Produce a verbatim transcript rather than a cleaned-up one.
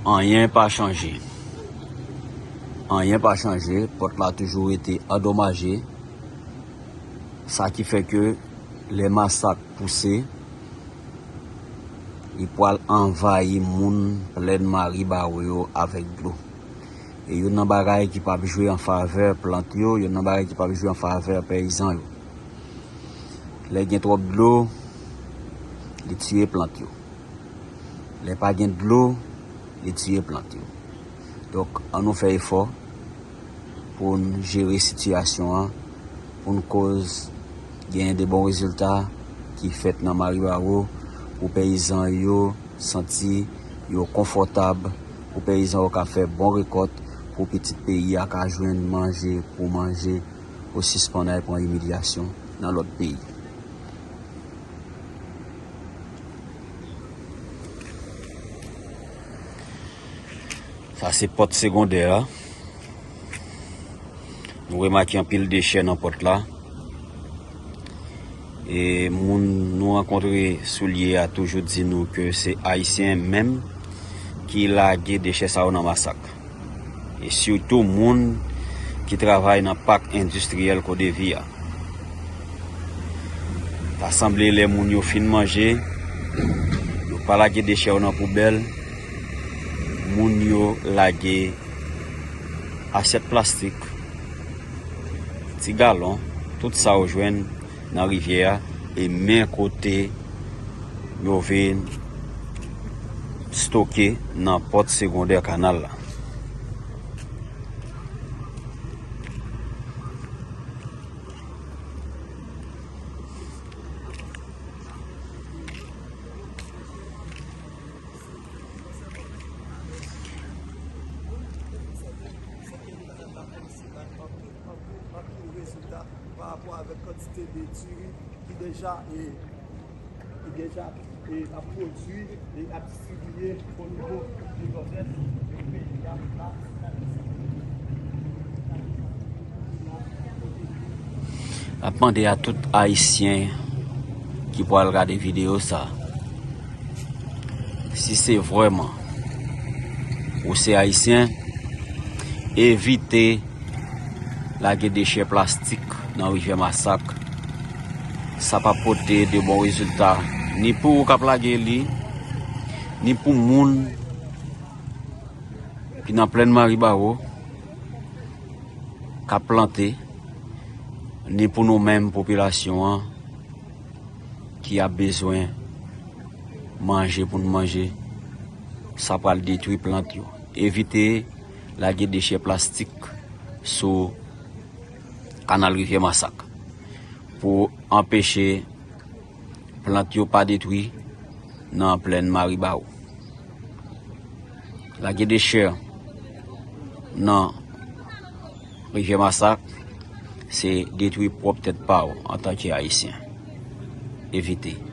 Anyen pa chanje. Anyen pa chanje. Pòt la toujou rete andomaje. Sa ki fè ke lè masak pouse, li pral anvayi moun plèn Maribawo yo avèk dlo. E youn nan bagay ki p ap jwe an favè plant yo, youn nan bagay ki p ap jwe an favè peyizan yo. Lè gen twòp dlo, li tiye plant yo. Lè pa gen dlo, li tiye plant yo. Donk, ann nou fè efò pou n jere sitiyasyon an, pou n koz gen de bon rezilta ki fèt nan Maribawo, pou peyizan yo santi yo konfòtab, pou peyizan yo ka fè bon rekòt, pou pitit peyi a ka jwenn manje pou manje, pou sispann al pran imilyasyon nan lòt peyi. Sa se pòt segondè a. Nou remake anpil dechè nan pòt la. E moun nou rankontre sou lye a toujou di nou ke se Ayisyen menm ki lage dechè sa yo nan Masak. E sitou moun ki travay nan pak endistriyèl Kodevi a. Ta sanble lè moun yo fin manje, yo pa lage dechè yo nan poubèl, moun yo lage asyèt plastik, ti galon, tout sa yo jwenn nan rivyè a, e men kote yo vin stoke nan pòt segondè kanal la. Anpil, anpil, anpil rezilta pa rapò avèk kantite de diri ki deja, e, ki deja, e, ap pwodui e ap distribiye o nivo de Nòdès e peyi a la. N ap mande a tout Ayisyen ki pral gade videyo sa, si se vrèman ou se Ayisyen, evite lage dechè plastik nan rivyè Masak. Sa p ap pote de bon rezilta, ni pou ou k ap lage li, ni pou moun ki nan plèn Maribawo k ap plante, ni pou nou menm popilasyon an ki ap bezwen manje pou n manje. Sa pral detwi plant yo. Evite lage dechè plastik sou kanal rivyè Masak pou anpeche plant yo pa detwi nan plèn Maribawo. Lage dechè nan rivyè Masak, se detwi pwòp tèt pa w antanke Ayisyen. Evite.